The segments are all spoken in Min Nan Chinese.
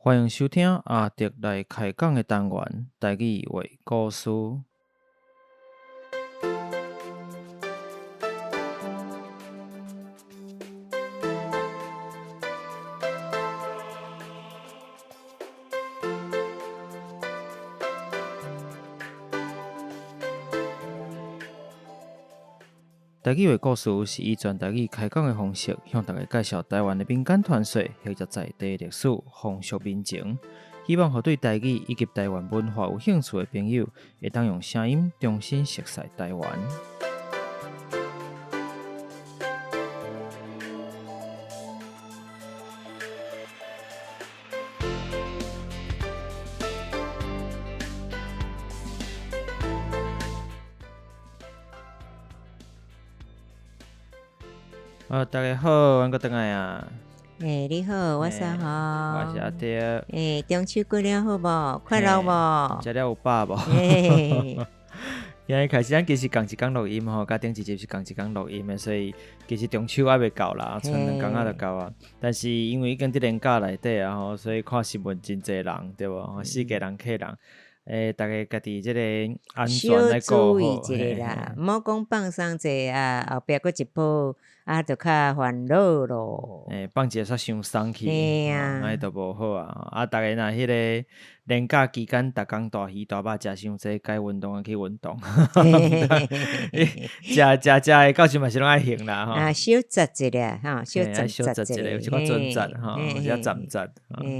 歡迎收聽阿德來開講的單元，台語話故事。台語話故事是以全台語開講的方式，向大家介紹台灣的民間傳說或者在地歷史、風俗民情，希望予對台語以及台灣文化有興趣的朋友，會當用聲音重新熟悉台灣。啊，大家好，阮閣轉來啊。欸，你好，我是阿豪。我是阿德。欸，中秋過了好無？快樂無？食了有飽無？今日開始，咱其實仝一工錄音吼，佮頂一集是仝一工錄音的，所以其實中秋猶未到啦，賰兩工仔就到啊。但是因為已經佇連假內底啊吼，所以看新聞真濟人，對無？四界人客人。欸，逐家家己這個安全來顧小注意一下啦，毋好講放鬆者啊，後壁閣一波啊，就較煩惱咯。欸，放一下煞傷鬆去，按呢就無好啊。啊，逐家若彼个連假期間，逐工大魚大肉食傷濟，該運動的去運動。食食食的，到時嘛是攏愛還啦吼。啊，小節一下吼，小節一下，有一寡準則吼，有一寡站節。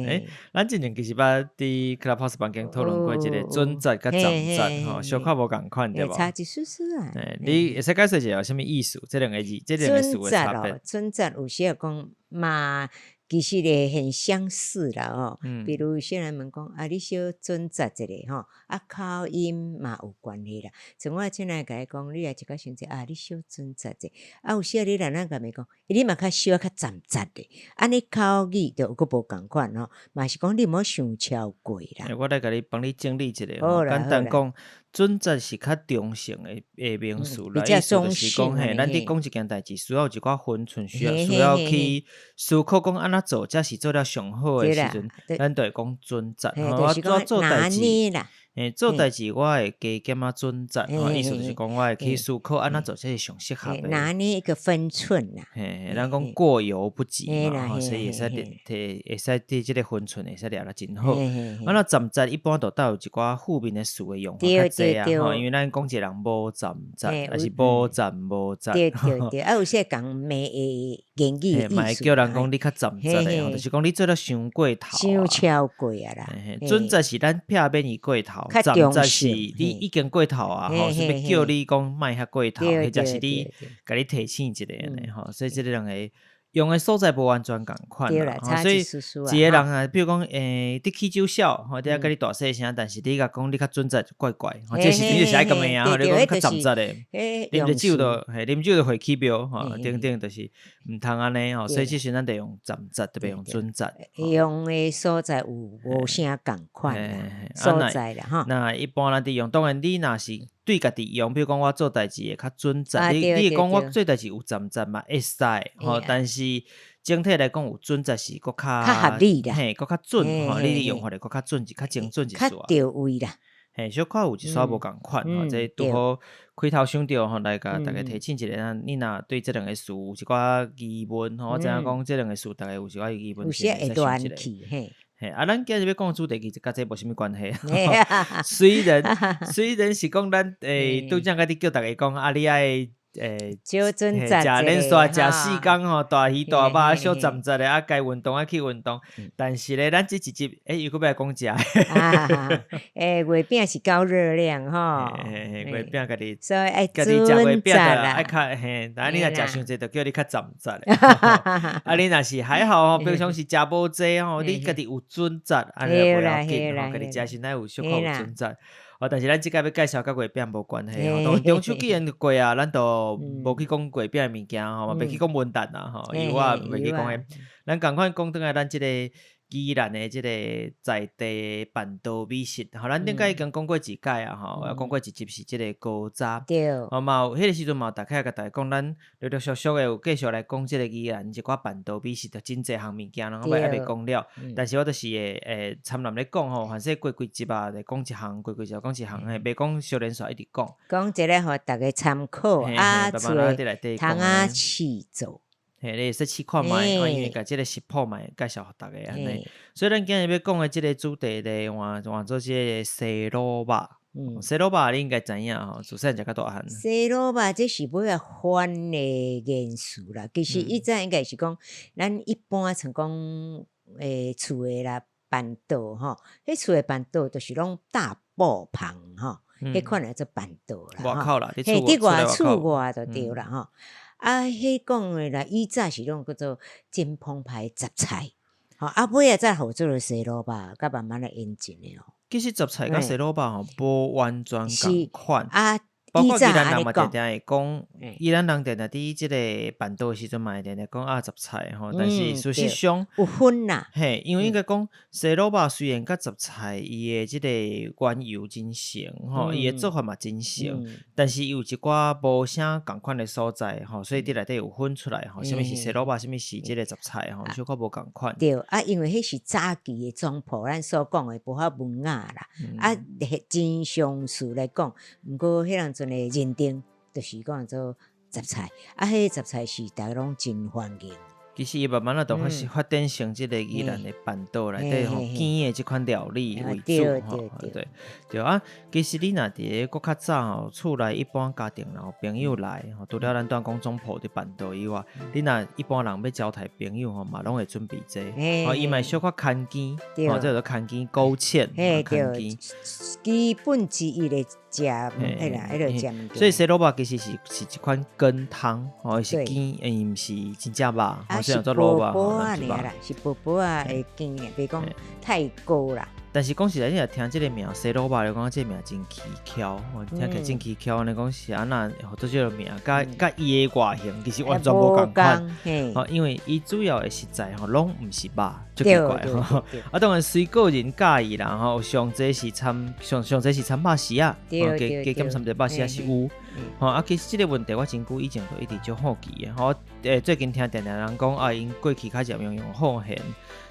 欸，咱之前其實捌佇 Clubhouse 房間討論過這個準則佮站節吼，小可無仝款對無？差一絲絲啊。你會使解釋一下有啥物意思？這兩个字，這兩個詞的差別。準則有時講嘛。其實會很相似啦吼，比如有些人問講啊，你小準則一下吼，啊口音嘛有關係啦。像我凊彩共伊講，你來一寡傷濟啊，你小準則者，啊有時你若咱共伊講，你嘛較小較站節的，按呢口語就閣無仝款吼，嘛是講你毋好傷超過啦。欸，我來共你幫你整理一下吼，簡單講。準則是較中性的的名詞啦，意思就是講，嘿，咱佇講一件代誌，需要有一寡分寸，需要需要去思考講按怎做，才是做了上好的時陣，咱就會講準則。我做代誌，嘿，做代誌我會加減仔準則，意思就是講我會去思考按怎做才是上適合的。拿捏一個分寸啦。嘿，咱講過猶不及嘛，所以會使佇會使佇這個分寸會使掠得真好。啊，若站節一般都帶有一寡負面的詞的用法較濟啊，吼，因為咱講一個人無站節，抑是無站無節。對對對，啊，有時講罵的言語嘛會叫人講你較站節的，就是講你做了傷過頭。傷超過啊啦。準則是咱避免伊過頭，站節是你已經過頭啊，吼，是欲叫你講莫遐過頭，或者是你共你提醒一下按呢吼，所以這兩個用的所在無完全仝款啦，所以一個人啊，比如講，欸，你起酒痟，吼，佇遐共你大細聲，但是你共講你較準則怪怪，吼，這時陣就是愛共罵啊，你講較站節的，啉著酒就，嘿，啉酒就火起標，吼，等等，就是毋通按呢吼，所以這時陣咱就用站節，特別用準則。用的所在有無啥仝款所在啦，吼。那一般咱佇用，當然你若是對家己用，比如講我做代誌會較準則，你你會講我做代誌有站節嘛？會使吼，但是整體來講有準則是閣較較合理啦，嘿，閣較準吼，你用法會閣較準，較精準一絲。較著位啦，嘿，小可有一絲無仝款吼，這拄好開頭想著吼，來共大家提醒一下，你若對這兩个詞有一寡疑問吼，我知影講這兩个詞，逐家有一寡疑問，有時會亂去嘿。嘿，啊，咱今日欲講的主題其實佮這無啥物關係。雖然雖然是講咱欸，拄才佮你叫逐家講，啊，你愛欸，食連續食四工吼，大魚大肉小站節的，啊，該運動愛去運動。但是咧，咱這一集欸，又閣欲來講食。欸，月餅是高熱量吼。嘿嘿，月餅家己，所以愛家己食月餅就愛較嘿，啊，你若食傷濟，就叫你較站節的。啊，你若是還好吼，平常時食無濟吼，你家己有準則，按呢無要緊吼，家己食時愛有小可有準則。哦，但是咱這擺欲介紹佮月餅無關係吼。中秋既然過啊，咱就無去講月餅的物件吼，嘛袂去講文旦啦吼，因為我袂去講彼。咱仝款講轉來咱這個。宜蘭的這個在地辦桌美食，吼，咱頂擺已經講過一擺啊，吼，講過一集是這個高渣，吼嘛有彼個時陣嘛有大概共大家講，咱陸陸續續的有繼續來講這個宜蘭一寡辦桌美食，就真濟項物件，攏猶未講了。但是我就是會參南咧講吼，反正過幾集啊，就講一項，過幾集講一項，嘿，袂講小連續一直講。講一个予逐家參考，啊，厝的通仔試做。嘿，你會使試看覓，因為共這个食譜嘛會介紹予逐家按呢。所以咱今日欲講的這个主題咧，換換做這个西滷肉。西滷肉你應該知影吼，自細漢食甲大漢。西滷肉這是尾仔翻的言辭啦，其實以前應該是講，咱一般像講厝的啦，辦桌吼，彼厝的辦桌就是攏搭布棚吼，彼款來做辦桌啦。外口啦，嘿，佇外厝外就對啦吼。啊，彼講的啦，以早是攏叫做真澎湃雜菜，吼啊，尾仔才號做西滷肉，佮慢慢來演進的哦。其實雜菜佮西滷肉吼，無完全仝款。啊，包括宜蘭人嘛，定定會講，宜蘭人定定佇這个辦桌的時陣嘛會定定講啊雜菜吼，但是事實上有分啦。嘿，因為應該講西滷肉雖然佮雜菜伊的這个緣由真像吼，伊的做法嘛真像，但是伊有一寡無啥仝款的所在吼，所以佇內底有分出來吼，啥物是西滷肉，啥物是這个雜菜吼，小可無仝款。對，啊，因為彼是早期的總譜，咱所講的無遐文雅啦，啊，真相似來講，毋過彼當陣的認定，就是講做雜菜，啊，彼個雜菜是逐家攏真歡迎。其實伊慢慢仔就發展成這个宜蘭的辦桌內底吼，羹的這款料理為主吼，對對啊。其實你若佇咧閣較早吼，厝內一般家庭若有朋友來吼，除了咱拄仔講總鋪佇辦桌以外，你若一般人欲招待朋友吼，嘛攏會準備這個，吼，伊嘛會小可牽羹，吼，這叫做牽羹勾芡，牽羹。基本之一的食，彼啦，彼个食物件。所以西滷肉其實是一款羹湯，吼，是羹，伊毋是真正肉。啊，是薄薄仔爾啦，是薄薄仔的羹，袂講太高啦。但是講實在，你若聽這个名西滷肉，就感覺這个名真蹊蹺，聽起來真蹊蹺。按呢講是按怎號做這个名，佮伊的外形其實完全無仝款。吼，因為伊主要的食材吼，攏毋是肉，足奇怪吼。啊，當然隨個人佮意啦吼，上濟是摻上上濟是摻肉絲仔，加加減摻一個肉絲仔是有。吼啊，其實這个問題我真久以前就一直足好奇的。吼，最近聽定定人講啊，𪜶過去較常用用好現，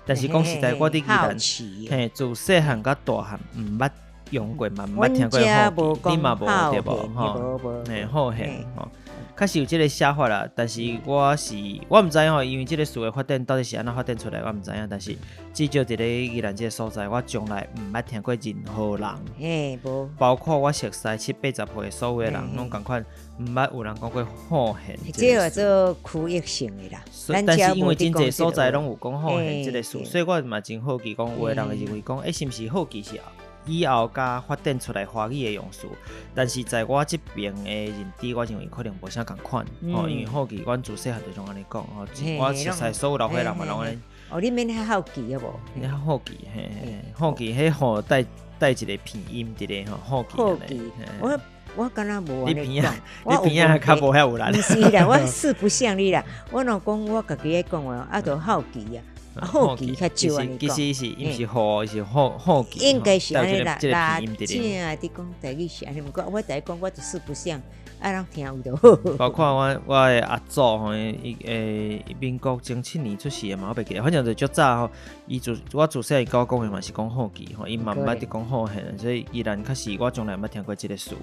但是講實在，我佇宜蘭，嘿，自細漢到大漢毋捌用過嘛，毋捌聽過好奇，你嘛無對無？吼，嘿，好現吼，確實有這个寫法啦。但是我是我毋知影吼，因為這个詞的發展到底是按怎發展出來，我毋知影。但是至少佇咧宜蘭這个所在，我從來毋捌聽過任何人，嘿，無，包括我熟似七八十歲的所有的人，攏仝款，毋捌有人講過好現。這叫做區域性的啦。但是因為真濟所在攏有講好現這个詞，所以我嘛真好奇，講有的人會認為講，欸，是毋是好奇是以後才發展出來華語的用詞？但是在我這邊的認知，我認為可能無啥仝款，吼，因為好奇，阮自細漢就攏按呢講，吼，我熟似所有老歲人嘛攏按呢。哦，你免遐好奇好無？你較好奇，嘿嘿，好奇，彼吼帶帶一個鼻音佇咧吼，好奇。好奇，我敢若無按呢講，你鼻仔較無遐有力。毋是啦，我四不像你啦。我若講我家己愛講話，啊，就好奇啊。好奇較少按呢講。其實是伊毋是好，是好好奇。應該是按呢啦，啦，正佇講台語是按呢，毋過我逐日講我就四不像，啊，攏聽有就好。包括我的阿祖吼，伊民國前七年出世的嘛，我袂記得，反正就足早吼。伊自我自細伊佮我講的嘛是講好奇吼，伊嘛毋捌佇講好現，所以宜蘭確實我從來毋捌聽過這个詞。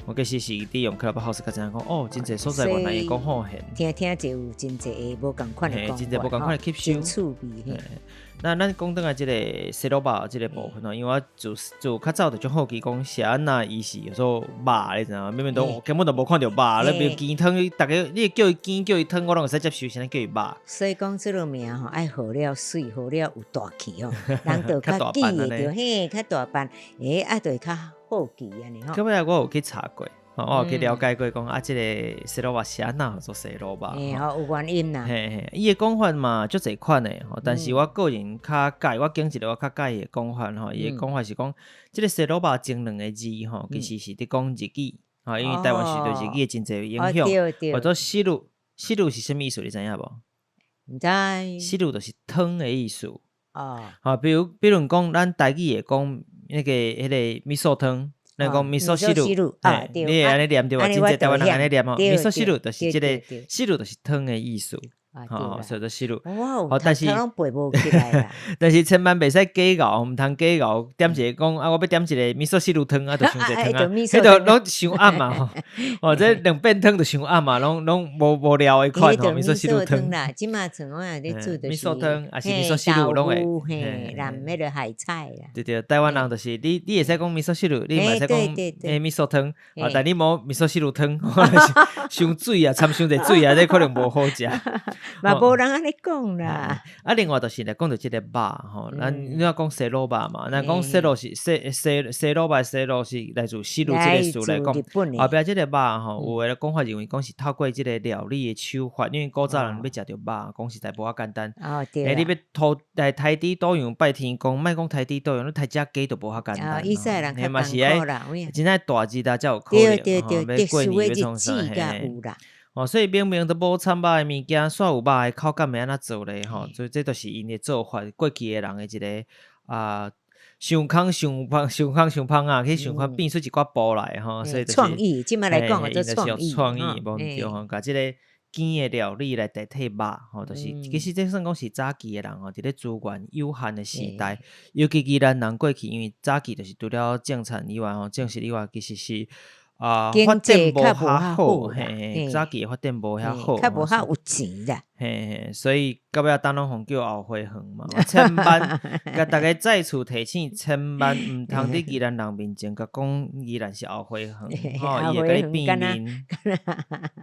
我其實是佇用 Clubhouse 才知影講，哦，真濟所在原來會講好現。聽聽就有真濟無仝款的講法，真濟無仝款的吸收，真趣味。那咱講轉來這个西滷肉這个部分哦，因為我自自較早就足好奇講是按怎伊是叫做肉，你知影？明明都根本都無看著肉，你比如羹湯，逐家你叫伊羹叫伊湯，我攏會使接受，啥物叫伊肉。所以講這个名吼，愛號了媠，號了有大氣吼，人就較記會著，嘿，較大範，欸，啊，就會較好奇按呢吼。到尾我有去查過，我有去了解過，講啊，這个西滷肉是按怎做西滷肉？嘿，吼，有原因啦。嘿嘿，伊的講法嘛足濟款的吼，但是我個人較佮意，我揀一个我較佮意的講法吼，伊的講法是講，這个西滷肉前兩个字吼，其實是佇講日語，吼，因為台灣受著日語的真濟影響。或者西滷，西滷是啥物意思？你知影無？毋知。西滷就是湯的意思。吼，比如講，咱台語會講彼個味噌湯，咱講味噌汁，你會按呢念對無？真濟台灣人按呢念吼，味噌汁就是這個汁就是湯的意思。吼，叫做汁。吼，但是但是千萬袂使假熬，毋通假熬，點一个講啊，我欲點一个味噌汁湯啊，就傷濟湯啊，彼就攏傷暗啊吼，哦，這兩變湯就傷暗啊，攏無料的款吼，味噌汁湯啦，這馬像我咧煮就是味噌湯，抑是味噌汁攏會，嘿，淋彼个海菜啦。對對，台灣人就是你會使講味噌汁，你嘛會使講味噌湯，啊，但你無味噌汁湯，傷水啊，摻傷濟水啊，這可能無好食。嘛無人按呢講啦。啊，另外就是來講著這个肉吼，咱你若講西魯肉嘛，咱講西魯是西西西魯肉，西魯是來自西魯這个詞來講。後壁這个肉吼，有的講法認為講是透過這个料理的手法，因為古早人欲食著肉，講實在無遐簡單。哦，對。欸，你欲土來刣豬屠羊拜天公，莫講刣豬屠羊，你刣隻雞都無遐簡單。哦，以前人較艱苦啦，真愛大日啊，才有可能。對對對，特殊的日子才有啦。哦，所以明明都無摻肉的物件，煞有肉的口感會按怎做咧？吼，所以這就是𪜶的做法，過去的人的一个啊，想空想芳，想空想芳啊，去想看變出一寡步來吼，所以就是創意，這馬來講叫做創意，創意無毋對吼，共這个羹的料理來代替肉，吼，就是其實這算講是早期的人吼，佇咧資源有限的時代，尤其宜蘭人過去，因為早期就是除了種田以外，吼，種食以外，其實是啊，發展無遐好，嘿，早期的發展無遐好，較無遐有錢啦，嘿嘿，所以到尾仔當攏予叫後花園嘛，千萬共逐家再次提醒，千萬毋通佇宜蘭人面前共講宜蘭是後花園，吼，伊會共你變面，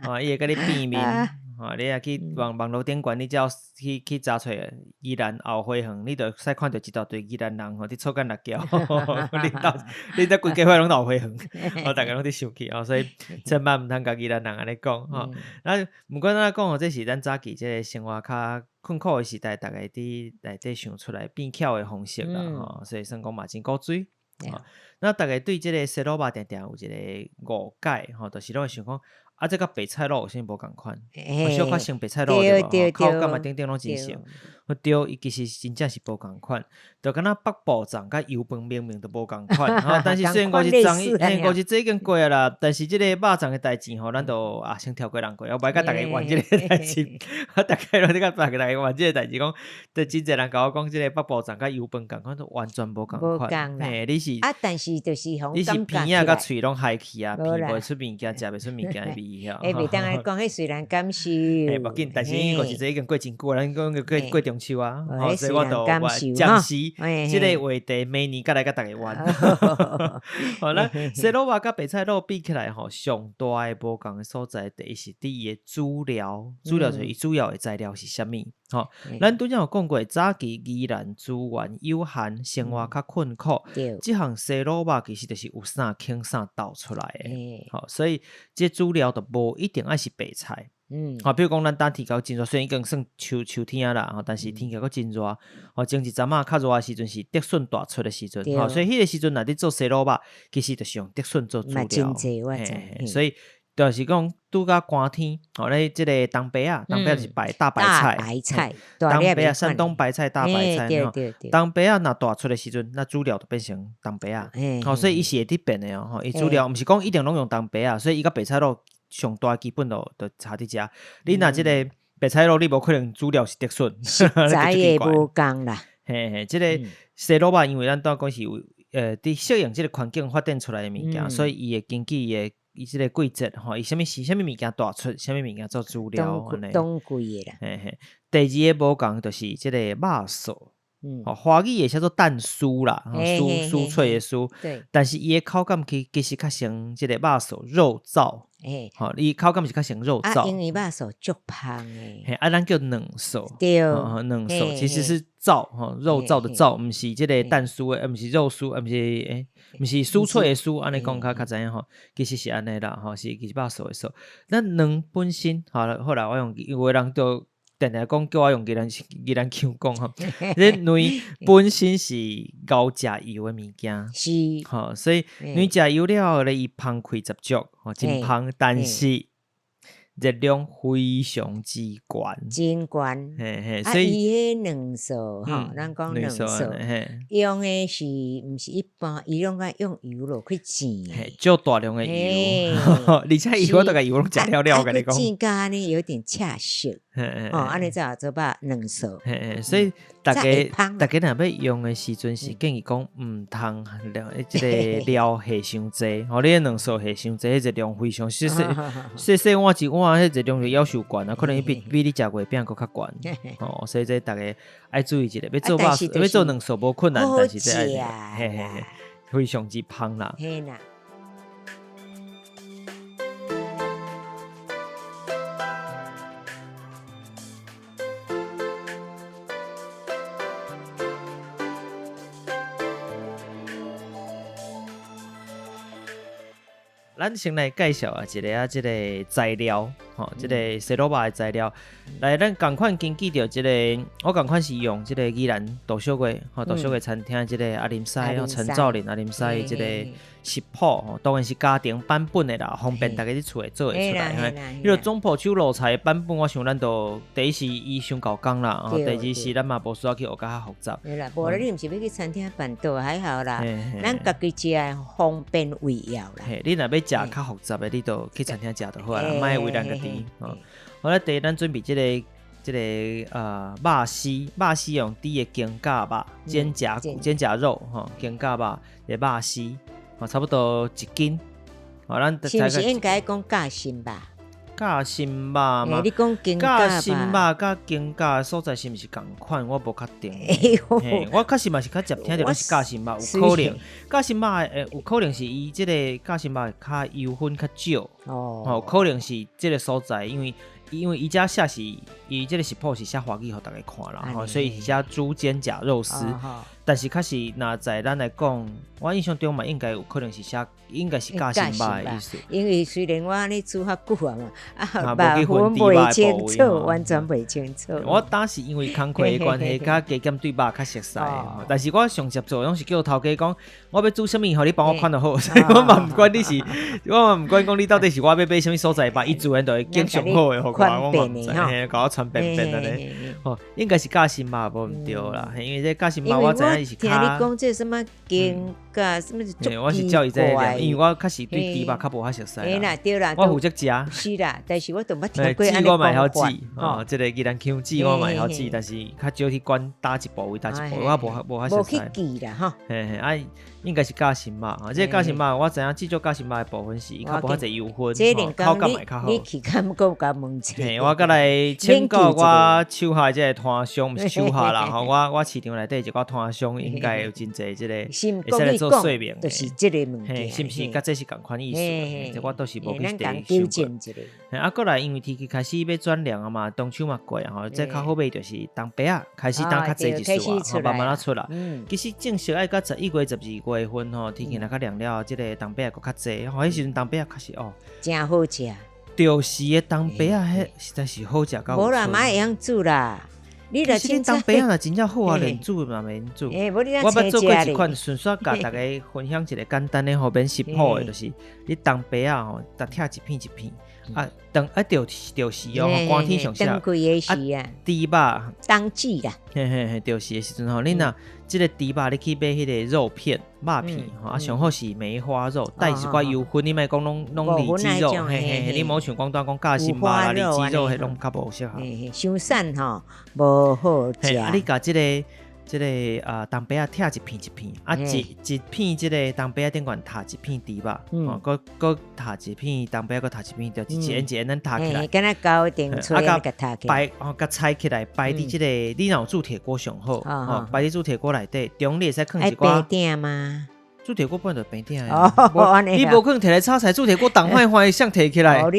吼，伊會共你變面，吼，你若去網路頂懸，你只要去查揣宜蘭後花園，你就會使看著一大堆宜蘭人吼佇草間立轎，恁兜恁兜規家伙攏後花園，吼，逐家攏佇生氣吼，所以千萬毋通共宜蘭人按呢講吼。啊，毋管按怎講吼，這是咱早期這个生活較困苦的時代，逐家佇內底想出來變巧的方式啦吼，所以算講嘛真古錐。那逐家對這个西魯肉定定有一个誤解吼，就是攏會想講，啊，這佮白菜滷有啥物無仝款？小可像白菜滷對無？口感啊等等攏真像。對，伊其實真正是無仝款，就敢若北部粽佮油飯明明都無仝款，吼。但是雖然五十粽，嘿，50節已經過啊啦，但是這个肉粽的代誌吼，咱就啊先跳過人過，我無愛共逐家怨這个代誌。我逐家攏咧共逐家怨這个代誌，講，這真濟人共我講，這个北部粽佮油飯仝款，都完全無仝款。嘿，你是啊，但是就是你是鼻仔佮喙攏害去啊，鼻袂出物件，食袂出物件的味曉。欸，袂當按呢講，彼雖然感受。嘿，無緊，但是因為50節已經過真久啊，咱講過過中秋啊，吼，所以我就暫時這个話題，明年閣來共逐家怨。好啦，西魯肉佮白菜滷比起來吼，上大的無仝的所在，第一是佇伊的主料，主料就是伊主要的材料是啥物？吼，咱拄才有講過，早期宜蘭資源有限，生活較困苦，這項西魯肉其實就是有啥囥啥鬥出來的，吼，所以這主料就無一定愛是白菜。吼，比如講咱今天氣真熱，雖然已經算秋天啊啦，吼，但是天氣閣真熱，吼，前一陣仔較熱的時陣是竹筍大出的時陣，吼，所以彼个時陣若你做西魯肉，其實就是用竹筍做主料，嘿，所以就是講拄甲寒天，吼，咧這个東白仔，東白仔就是大白菜，白菜，東白仔，山東白菜、大白菜，吼，東白仔若大出的時陣，那主料就變成東白仔，吼，所以伊是會佇變的哦，吼，伊主料毋是講一定攏用東白仔，所以伊佮白菜滷上大基本就差佇遮。你若這个白菜滷，你無可能主料是竹筍，食材的無仝啦。嘿嘿，這个西魯肉因為咱拄仔講是有佇適應這个環境發展出來的物件，所以伊會根據伊的伊這个季節吼，伊啥物是啥物物件大出，啥物物件做主料按呢。當季的啦。嘿嘿，第二个無仝就是這个肉臊。吼，華語會寫做蛋酥啦，酥脆的酥，但是伊的口感其實較像這个肉臊肉燥，吼，伊口感是較像肉燥。因為肉臊足芳的。嘿，啊，咱叫軟臊，對，軟臊其實是燥，吼，肉燥的燥，毋是這个蛋酥的，毋是肉酥，毋是欸，毋是酥脆的酥，按呢講較知影吼，其實是按呢啦，吼，是其實肉臊的臊。咱卵本身，好啦，後來我用有的人就定定講叫我用宜蘭腔講吼，這卵本身是熬食油的物件，是，吼，所以卵食油了後咧，伊芳氣十足，吼，真芳。但是熱量非常之懸，真懸。嘿嘿，所以伊彼卵素吼，咱講卵素用的是毋是一般？伊攏愛用油落去煎，足大量的油，而且伊我都共油攏食了了，我共你講。煎甲按呢有點赤色，哦，按呢才做肉卵素。所以逐家逐家若欲用的時陣，是建議講毋通料這個料下傷濟，吼，你卵素下傷濟，彼熱量非常細細細細碗一碗，彼熱量就夭壽懸啊，可能比你食月餅閣較懸，吼，所以這逐家愛注意一下，欲做肉欲做卵素無困難，但是這愛嘿嘿嘿，非常之芳啦。咱先來介紹啊，一个啊，這個材料，吼，這個西滷肉的材料。來，咱仝款根據著這個，我仝款是用這個宜蘭杜小月，吼，杜小月餐廳這個阿林師，陳兆林阿林師這個食譜，吼，當然是家庭版本的啦，方便逐家佇厝會做會出來。彼個總鋪手路菜的版本，我想咱都第一是伊傷厚工啦，第二是咱嘛無需要去學甲較複雜。對啦，無啦，你毋是欲去餐廳辦桌還好啦，咱家己食方便為要啦。你若欲食較複雜的，你就去餐廳食就好啦，莫為難家己。好咧，第一咱準備這個這個肉絲，肉絲用豬的肩胛肉、肩胛骨、肩胛肉吼，肩胛肉的肉絲，吼，差不多一斤。吼，咱是毋是應該講夾心肉？夾心肉嘛，你講肩胛心肉佮肩胛所在是毋是仝款？我無確定。我確實嘛是較常聽著攏是夾心肉，有可能夾心肉會有可能是伊這個夾心肉較油分較少。哦，可能是這個所在，因為伊遮寫是伊這個食譜是寫華語予逐家看啦，吼，所以是寫豬肩胛肉絲。但是確實，若在咱來講，我印象中嘛，應該有可能是寫，應該是夾心肉的意思。因為雖然我按呢煮較久啊嘛，啊，肉粉袂清楚，完全袂清楚。我當時因為工課的關係，較加減對肉較熟悉。但是我上接做攏是叫頭家講，我欲煮啥物，予你幫我看就好。所以我嘛毋管你是，我嘛毋管講你到底是我欲買啥物所在肉，伊自然就會揀上好的予我，我嘛毋知，嘿，共我傳便便按呢。吼，應該是夾心肉無毋對啦，因為這夾心肉我知影伊是較。聽你講這啥物肩胛，啥物足奇怪。我是照伊這個，因為我確實對豬肉較無遐熟悉。嘿啦，對啦，我負責食。是啦，但是我都毋捌聽過按呢講法。我嘛會曉煮，哦，這個宜蘭腔煮我嘛會曉煮，但是較少去管佗一部位，佗一部位，我無無遐熟悉。無去記啦，吼。嘿嘿，啊，應該是夾心肉，這個夾心肉我知影制作夾心肉的部分是伊較無遐濟油分，口感會較好。你去敢閣共問一下。嘿，我閣來請教我手下這個攤商，毋是手下啦，吼，我市場內底一寡攤商應該有真濟這個會使來做說明的，就是這個物件，是毋是佮這是仝款意思？這我倒是無去特想過。啊，閣來因為天氣開始欲轉涼啊嘛，中秋嘛過啊吼，這較好買就是冬白仔，開始冬較濟一絲啊，慢慢仔出來。其實正式愛到11月、12月份吼，天氣若較涼了，這個冬白仔閣較濟。吼，彼時陣冬白仔確實哦，誠好食。著時的冬白仔，彼實在是好食到。無啦，嘛會曉煮啦。你若其實冬白仔若真正好啊，連煮嘛免煮。我捌做過一款，順紲共逐家分享一个簡單的，予免食譜的，就是你冬白仔吼，逐拆一片一片，啊，當啊著著時哦，寒天上適合。啊，豬肉冬季啦。嘿嘿嘿，著時的時陣吼，你若這個豬肉，你去買彼個肉片、肉片吼，啊，上好是梅花肉，帶一寡油分，你莫講攏攏里脊肉，嘿嘿嘿，你莫像講拄講夾心肉啦、里脊肉，彼攏較無適合。傷瘦吼，無好食。啊，你共這個這個冬白仔拆一片一片，啊一一片這個冬白仔頂懸疊一片豬肉，哦，閣閣疊一片冬白仔，閣疊一片，就一片一片咱疊起來。敢若膠定吹啊，共疊起來。擺哦，共裁起來，擺佇這個，你若有鑄鐵鍋上好，哦，擺佇鑄鐵鍋內底，中你會使囥一寡。平鼎嗎？鑄鐵鍋本來就平鼎的，你無可能提來炒菜，鑄鐵鍋重晃晃，誰提起來？哦，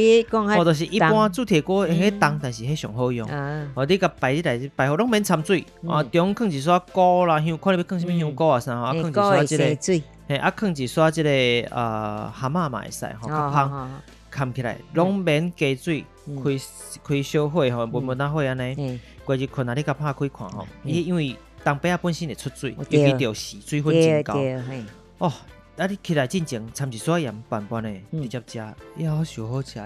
就是一般鑄鐵鍋會重，但是彼上好用。哦，你共擺佇內底，擺好攏免摻水。啊，中囥一撮菇啦，香，看你欲囥啥物香菇啊啥吼，啊，囥一撮這個，嘿，啊，囥一撮這個蛤蟆嘛會使吼，較芳，崁起來，攏免加水，開開小火吼，文文仔火按呢。過日睏啊，你共拍開看吼，伊因為冬白仔本身會出水，尤其著時水分真厚。哦，啊，你起來進前摻一撮鹽，拌拌的，直接食，夭壽好食。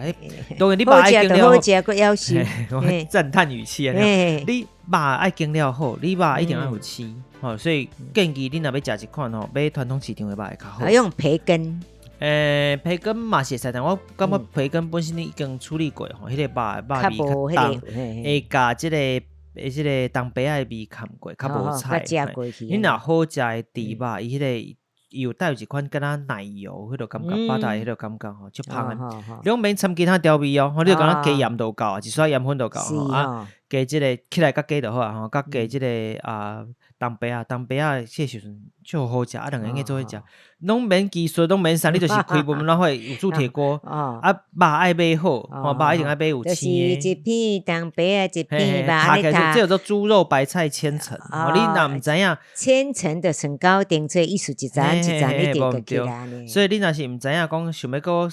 當然你肉愛煎了好食，閣夭壽。我讚嘆語氣啊！你肉愛煎了好，你肉一定愛有青，吼，所以建議你若欲食這款吼，買傳統市場的肉會較好。用培根。培根嘛是會使，但我感覺培根本身已經處理過吼，彼個肉的肉味較重，會共這個東白仔的味崁過，較無彩。你若好食的豬肉，伊彼個。伊有帶有一款敢若奶油彼個感覺，butter 彼個感覺吼，足芳的。你攏免摻其他調味哦，吼，你就敢若加鹽就夠啊，一撮鹽粉就夠吼啊，加這個起來較加就好啊吼，佮加這個啊東白仔，東白仔這個時陣足好食，啊兩个做伙食，攏免技術，攏免啥，你就是開慢慢火，有鑄鐵鍋，啊肉愛買好，吼肉一定愛買有青的。就是一片東白仔，一片肉，這叫做豬肉白菜千層。你若毋知影，千層就算九重，所以意思一層一層一直起來。所以你若是毋知影講想欲閣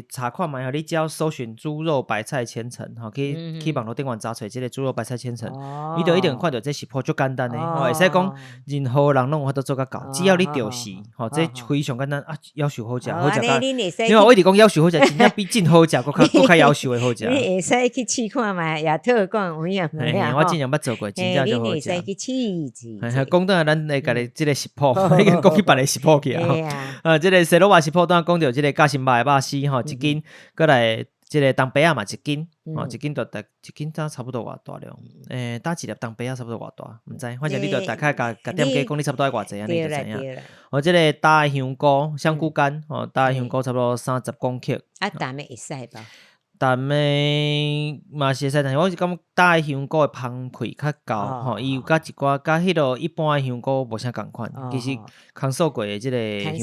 查看覓吼，你只要搜尋豬肉白菜千層，吼去網路頂懸查揣這個豬肉白菜千層，你就一定看著這食譜足簡單的，吼會使講任何人攏有法度做甲到，只要你著時，吼這非常簡單啊，夭壽好食，好食甲。因為我一直講夭壽好食，真正比真好食閣較閣較夭壽的好食。你會使去試看覓，也套講有影無影？我之前捌做過，真正足好食。你會使去試試。講轉來，咱會家己這個食譜，已經講去別个食譜去啊。啊，這個西魯肉食譜，拄仔講著這個夾心肉的肉絲吼，一斤，閣來這個東白仔嘛一斤，吼一斤就大一斤才差不多偌大量。打一粒東白仔差不多偌大，毋知，反正你就大概共共店家講你差不多愛偌濟，按呢就知影。哦，這個焦的香菇、香菇乾，吼焦的香菇差不多30公克。啊，淡的會使無？淡的嘛是會使，但是我是感覺焦的香菇的芳氣較夠，吼，伊有佮一寡佮彼落一般的香菇無啥仝款，其實空燥過的這個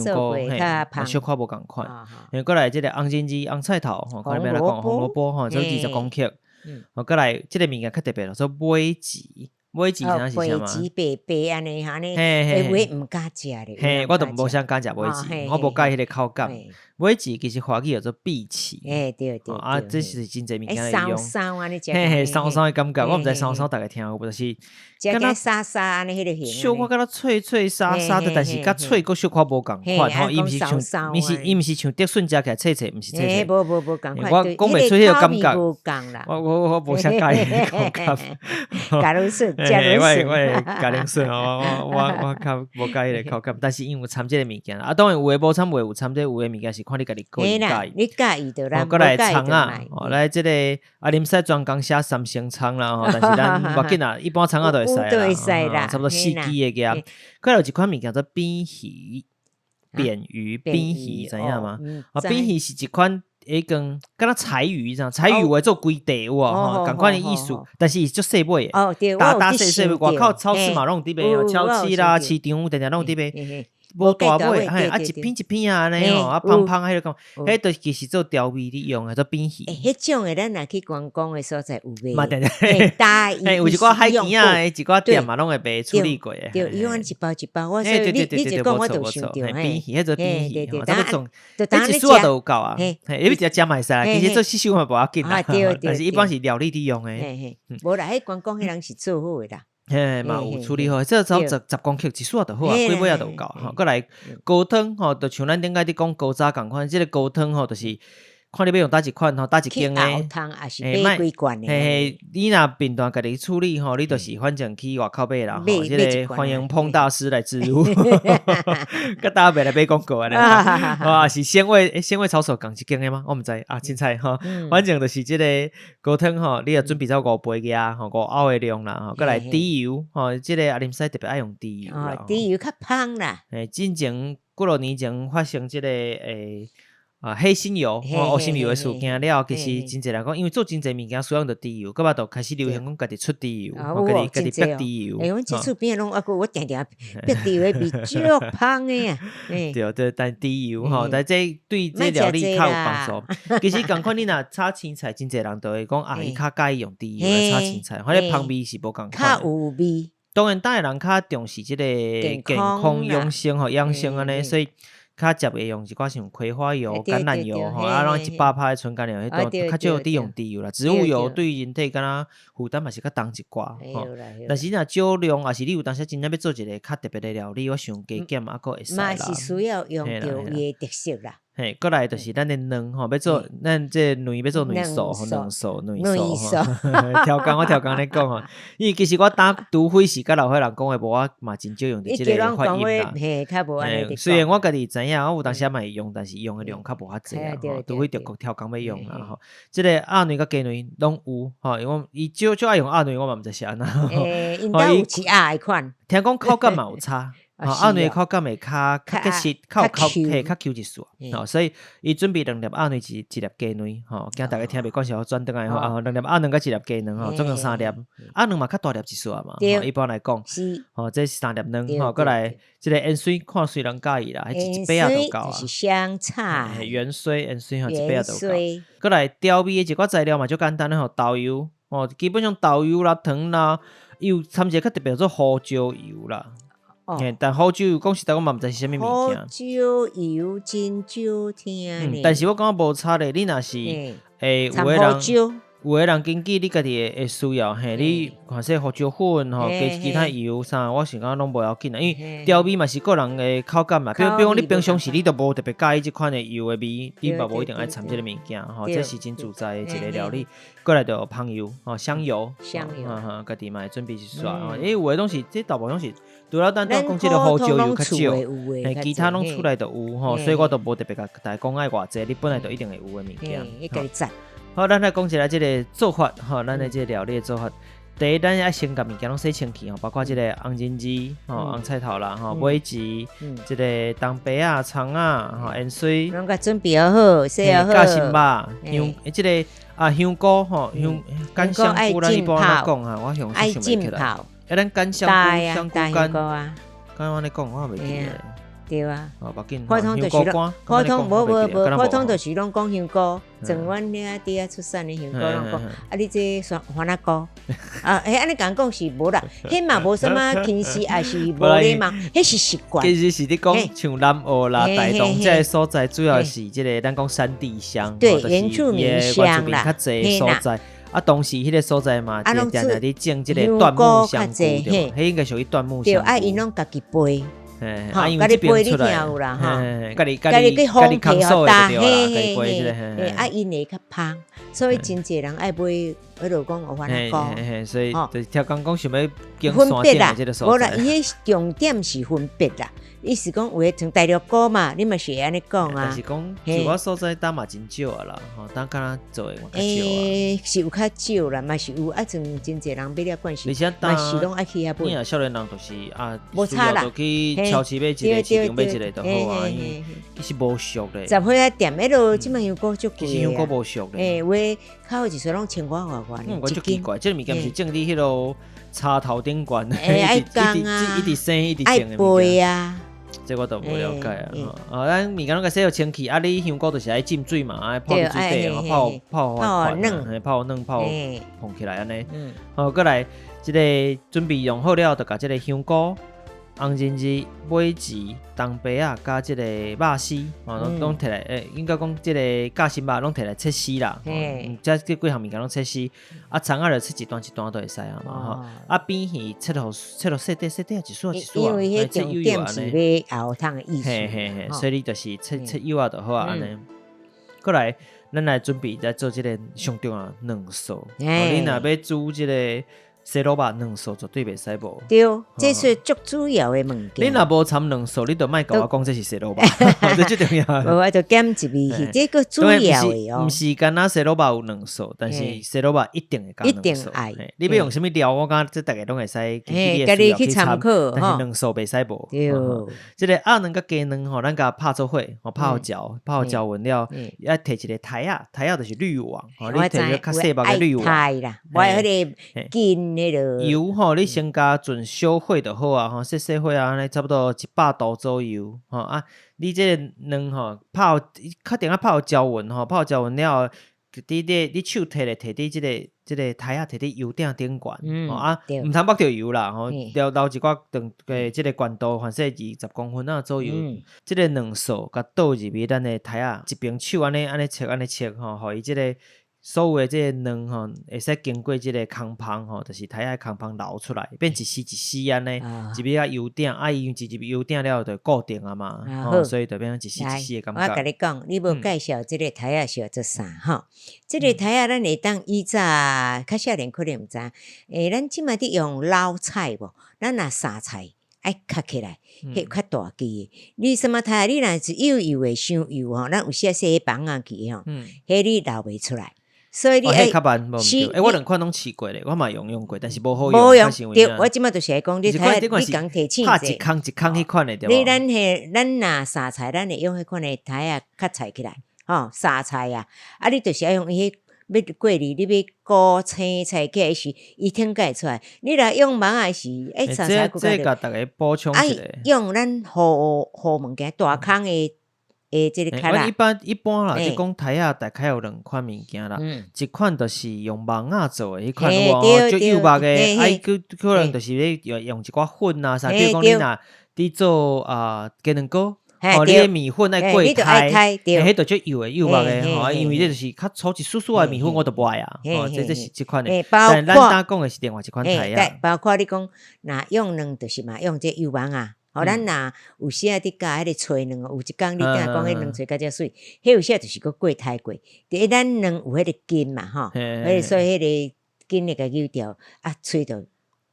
香菇，嘿，小可無仝款。閣來這個紅蟳子、紅菜頭，吼，看你欲按怎講，紅蘿蔔吼，這20公克。哦，閣來這個物件較特別，做尾雉，尾雉知影是啥嗎？尾雉白白按呢，按呢，欸，有的毋敢食咧。嘿，我就無啥敢食尾雉，我無佮意彼個口感。尾雉其實華語叫做荸薺。欸，對對。啊，這是真濟物件會用。嗇嗇按呢食。嘿嘿，嗇嗇的感覺，我毋知嗇嗇逐家聽有無，就是敢若沙沙按呢彼個形。小可敢若脆脆沙沙的，但是佮脆閣小可無仝款吼，伊毋是像，伊毋是像竹筍食起來脆脆，毋是脆脆。無無無仝款。我講袂出彼個感覺。無仝啦。我無啥佮意彼個口感。共你順，食我會共恁順哦，我較無佮意彼個口感，但是因為有摻這个物件，啊，當然有的無摻，有的有摻，這有的物件是看你家己個人佮意。你佮意就咱，閣來蔥仔，哦，來這個啊，你毋使專工寫三星蔥啦吼，但是咱無要緊啦，一般蔥仔都會使啦，差不多四支會記啊。閣來有一款物件叫做扁魚，扁魚，扁魚知影嗎？啊，扁魚是一款會講敢若柴魚這樣，柴魚有的做規塊有無吼，仝款的意思，但是伊足細尾的，大大細細尾，外口超市嘛攏有佇賣，超市啦、市場定定攏有佇賣。無大尾，嘿，啊一片一片啊，按呢吼，啊芳芳彼個感覺，彼就其實做調味咧用的，做扁魚。欸，彼種的咱若去觀光的所在有賣。嘛定定，嘿，有一寡海墘仔的一寡店嘛，攏會賣處理過的。對，伊按呢一包一包，我說你一講我就想著，扁魚，彼做扁魚，差不多。彼一束仔就有夠啊，嘿，你直接食嘛會使，其實做細細碗嘛無要緊啦，但是一般是料理佇用的。無啦，彼觀光彼人是做好的啦。嘿，嘛有處理好，這差不多10公克一束仔就好啊，幾尾仔就有夠吼。閣來高湯吼，就像咱頂擺佇講高渣仝款，這個高湯吼，就是看你欲用佗一款吼，佗一間的。熬湯抑是買幾罐的。嘿嘿，你若便當家己處理吼，你就是反正去外口買啦吼。這個歡迎彭大師來置入，佮大家袂來買廣告按呢。啊，是鮮味鮮味炒手仝一間的嗎？我毋知啊，凊彩吼。反正就是這個高湯吼，你著準備走五杯爾吼，5歐的量啦吼。閣來豬油吼，這個啊，你毋使特別愛用豬油啦。豬油較芳啦。嘿，進前幾落年前發生這個啊，黑心油、黑心油的事件了後，其實真濟人講，因為做真濟物件使用著豬油，到尾就開始流行講家己出豬油，家己逼豬油。欸，阮這厝邊攏猶閣我定定逼豬油的味足芳的啊。對對，但豬油吼，但這對這料理較有幫助。其實仝款，你若炒青菜，真濟人就會講啊，伊較佮意用豬油來炒青菜，反正芳味是無仝款。較有味。當然，當地人較重視這個健康養生吼，養生按呢，所以。較捷會用一寡像葵花油、橄欖油吼，啊，攏一百趴的純橄欖油，彼種較少佇用豬油啦。植物油對人體敢若負擔嘛是較重一寡吼。但是若少量，抑是你有當時真正欲做一个較特別的料理，我想加減猶閣會使啦。嘛是需要用著伊的特色啦。嘿，閣來就是咱的卵吼，欲做咱這個卵欲做卵素，卵素卵素吼。超工我超工咧講吼，因為其實我當除非是佮老歲人講的，無我嘛真少用著這個發音啦。雖然我家己知影，我有當時嘛會用，但是用的量較無遐濟啊。除非著閣超工欲用啦吼。這個鴨卵佮雞卵攏有吼，因為伊少少愛用鴨卵，我嘛毋知是按怎。欸，𪜶兜有飼鴨的款。聽講口感嘛有差。吼，鴨卵的口感會較較結實，較有口嘿較 Q 一絲吼，所以伊準備兩粒鴨卵一一粒雞卵吼，驚逐家聽袂慣，是予轉轉來吼，啊，兩粒鴨卵佮一粒雞卵吼，總共三粒，鴨卵嘛較大粒一絲嘛，吼，一般來講，吼，這是三粒卵吼，閣來這個芫荽看隨人佮意啦，彼一把仔就夠啊。就是香菜，芫荽芫荽吼，一把仔就夠。閣來調味的一寡材料嘛，足簡單的吼，豆油吼，基本上豆油啦、糖啦，伊有摻一個較特別做胡椒油啦。哦，但胡椒油講實在，我嘛毋知是啥物物件。胡椒油真少聽呢。但是我感覺無差咧，你若是欸，有的人，有的人根據你家己的需要，嘿，你看說胡椒粉吼，加其他油啥，我是感覺攏無要緊啦，因為調味嘛是個人的口感嘛。比如講，你平常時你都無特別佮意這款的油的味，你嘛無一定愛摻這個物件吼，這是真自在的一個料理。過來就香油吼，香油，香油，家己嘛會準備一撮。欸，有的攏是，這大部分攏是。除了咱講這個胡椒油較少，嘿，其他攏厝內都有吼，所以我都無特別共大家講愛偌濟，你本來就一定會有的物件。好，咱來講一下這個做法吼，咱的這個料理的做法。第一，咱愛先共物件攏洗清氣吼，包括這個紅仁子吼、紅菜頭啦吼、尾臍、這個東白仔、蔥仔吼、芫荽。攏共準備好，洗好。夾心肉、香，這個啊香菇吼，香乾香菇，咱一般按怎講啊？我想想袂起來。啊，咱乾香菇、香菇乾，敢按呢講，我也袂記得。對啊，普通就是攏，普通無無無，普通就是攏講香菇，像阮遐佇遐出產的香菇攏講，啊你這番番仔菇，啊，彼按呢共講是無啦，彼嘛無啥物歧視，抑是無禮貌，彼是習慣。其實是咧講像南澳啦、台東這个所在，主要是這个咱講山地鄉，對，原住民鄉啦，較濟所在。啊，當時彼个所在嘛，定定佇種這个椴木香菇對無？彼應該屬於椴木香菇。對，啊，𪜶攏家己背。吼，家己背你聽有啦，吼，家己家己去烘焙予焦，嘿嘿嘿，啊，𪜶會較芳，所以真濟人愛買，彼落講芋番仔菇，所以就是聽講講想欲分別啦，無啦，伊彼重點是分別啦。伊是講有的像大陸菇嘛，你嘛是會按呢講啊。但是講，就我所知，當嘛真少啊啦，吼，當敢若做的嘛較少啊。欸，是有較少啦，嘛是有啊，像真濟人買了慣勢，嘛是攏愛去遐買。你若少年人就是啊，無差啦，就去超市買一个，市場買一个就好啊。其實無俗咧。雜貨仔店彼落這擺香菇足貴。其實香菇無俗咧。欸，有的較好一束攏千外外外。嗯，我足奇怪，這个物件毋是種佇彼落插頭頂懸，愛工啊，一直生一直種的物件。啊。這我都無了解啊！啊，咱物件攏共洗予清氣，啊，你香菇就是愛浸水嘛，愛泡佇水底，泡泡泡嫩，泡嫩泡膨起來按呢。好，閣來這个準備用好了，就共這个香菇、紅仁子、尾臍、東白仔，佮這个肉絲，吼，攏攏提來，欸，應該講這个夾心肉攏提來切絲啦。嗯，這這幾項物件攏切絲，啊，蔥仔就切一段一段就會使啊嘛，吼。啊，扁魚切予切予細塊細塊，一絲一絲啊，因為彼重點是欲熬湯的意思。嘿嘿嘿，所以你就是切切幼仔就好啊，按呢。閣來，咱來準備來做這个上重要卵素。你若欲煮這个西滷肉卵素絕對袂使無。對，這是足主要的物件。你若無摻卵素，你就莫共我講這是西滷肉，這最重要。無，我就減一味去，這閣主要的哦。毋是干焦西滷肉有卵素，但是西滷肉一定會加卵素。你欲用啥物料，我感覺這逐个攏會使根據你的需要去參考。但是卵素袂使無。對。這個鴨卵佮雞卵吼，咱共拍做伙，吼拍予攪，拍予攪勻了，愛提一個台仔，台仔就是濾網，吼，你提個較細目的濾網。我彼個緊彼个油吼，你先共盡小火就好啊，吼，細細火啊，按呢差不多100度左右，吼啊，你這个卵吼，拍予，確定愛拍予攪勻吼，拍予攪勻了後，佇你手提咧，提佇這個台仔，提佇油鼎頂懸，啊，毋通縛著油啦，吼，留留一寡長的這個懸度，凡勢20公分仔左右，這個卵素共倒入去咱的台仔，一邊手按呢按呢切按呢切吼，予伊這個所有的這個卵吼，會使經過這個空縫吼，就是台仔的空縫流出來，變一絲一絲按呢，入去啊油鼎，啊伊一入油鼎了後就固定啊嘛，吼，所以就變成一絲一絲的感覺。我共你講，你無介紹這個台仔是做啥吼？這個台仔咱會當以早較少年可能毋知影，咱這擺佇用撈菜無？咱若撒菜愛較起來，彼較大支的。你啥物台仔？你若是幼幼的，傷幼吼，咱有時洗彼網仔去吼，彼你撈袂出來。所以你愛，較慢，無毋對。欸，我兩款攏試過咧，我嘛用用過，但是無好用。無用，對，我這擺就是愛講，你台仔，你共提醒者。拍一空一空彼款的對無？你咱彼，咱若撒菜，咱會用彼款的台仔較菜起來，吼，撒菜啊，啊，你就是愛用伊彼欲過濾，你欲裹青菜起來時，伊挺會出來。你若用網仔時，欸，撒菜閣較。這這共逐家補充一下。用咱好好物件，大空的。欸，這個阮一般一般啦，你講台仔大概有兩款物件啦，一款就是用網仔做的，彼款有無？足幼目的，啊，伊閣可能就是咧用用一寡粉啊啥，比如講你若佇做啊雞卵糕，吼，你的麵粉愛過篩，彼就足幼的幼目的吼，因為這就是較粗一絲絲的麵粉，我就無愛啊，吼，這是這款的。但咱剛講的是另外一款台仔。包括你講，若用卵就是嘛，用這幼網仔。吼，咱若有時仔佇教彼個炊卵，有一工你鼎講彼卵炊較遮媠，彼有時就是閣過篩過。第一，咱卵有彼個筋嘛，吼，彼個所以彼個筋會共揪掉，啊，炊就